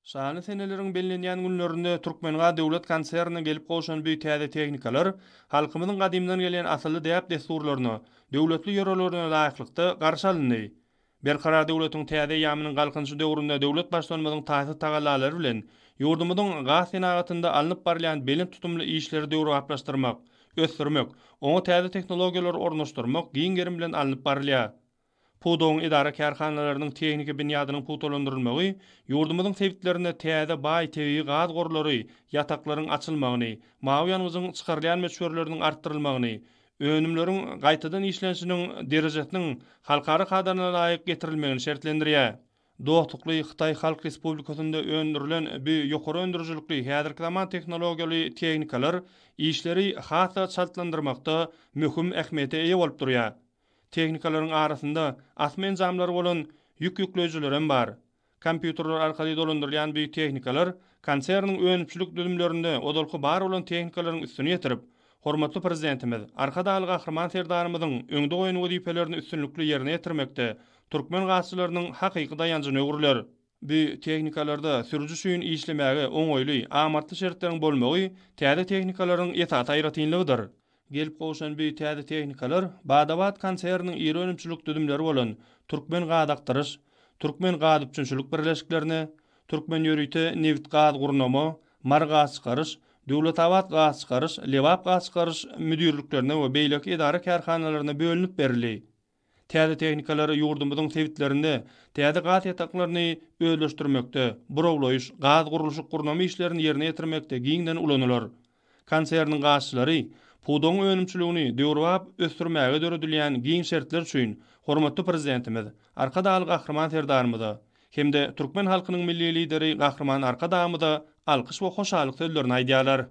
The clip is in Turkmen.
Şanly seneleriň bellenýän günlerinde Türkmengaz döwlet konsernine gelip gowşan bu täze tehnikalar halkymyzyň gadymdan gelýän asylly däp-dessurlaryna, döwletli ýörelgelerine laýyklykda garşy alyndy. Berkarar döwletiň täze eýýamynyň Galkynyşy döwründe döwlet Baştutanymyzyň taýsyz tagallalary bilen ýurdumyzyň gaz senagatynda alnyp barylýan belent tutumly işleri döwrebaplaşdyrmak, ösdürmek, oňa täze tehnologiýalary ornaşdyrmak giň gerim bilen alnyp barylýar. Pudagyň edara-kärhanalarynyň tehniki binýadynyň pugtalandyrylmagy ýurdumyzyň sebitlerinde täze baý tebigy gaz gorlary, ýataklaryň açylmagyny, mawy ýangyjyň çykarylýan möçberleriniň artdyrylmagyny, önümleriň gaýtadan işlenişiniň derejesiniň halkara kadalaryna laýyk getirilmegini şertlendirýär. Dostlukly Hytaý Halk Respublikasynda öndürilen bu ýokary öndürijilikli häzirki zaman tehnologiýaly tehnikalar işleri has-da çaltlandyrmakda möhüm ähmiýete eýe bolup durýar. Tehnikalaryň arasynda asma enjamlary bolan ýük ýükleýjilerem bar. Kompýuterler arkaly dolandyrylýan bu tehnikalar konserniň önümçilik düzümlerinde ozalky bar bolan tehnikalaryň üstüni ýetirip, hormatly Prezidentimiz Arkadagly Gahryman Serdarymyzyň öňde goýan wezipelerini üstünlikli ýerine ýetirmekde türkmen gazçylarynyň hakyky daýanjyna öwrüler. Bu tehnikalarda sürüji üçin işlemäge oňaýly, amatly şertleriň bolmagy täze tehnikalaryň esasy aýratynlygydyr. Gelip gowşan bu täze tehnikalar Bada-bat konserniniň iri önümçilik düzümleri bolan Türkmengazakdyryş, Türkmengazüpjünçilik birleşiklerine, Türkmenýörite nebitgazgurnama, Marygazçykaryş, Döwletabat gazçykaryş, Lebapgazçykaryş müdirliklerine we beýleki edara-kärhanalaryna bölünip berildi. Täze tehnikalar ýurdumyzyň sebitlerinde täze gaz ýataklaryny özleşdirmekde, burawlaýyş, gaz gurluşyk-gurnama işlerini ýerine ýetirmekde giňden ulanylar. Konserniň gazçylary pudagyň önümçiligini döwrebap ösdürmäge döredilýän giň şertler üçin hormatly Prezidentimiz Arkadagly Gahryman Serdarymyza hem-de türkmen halkynyň Milli Lideri Gahryman Arkadagymyza alkyş we hoşallyk sözlerini aýdýarlar.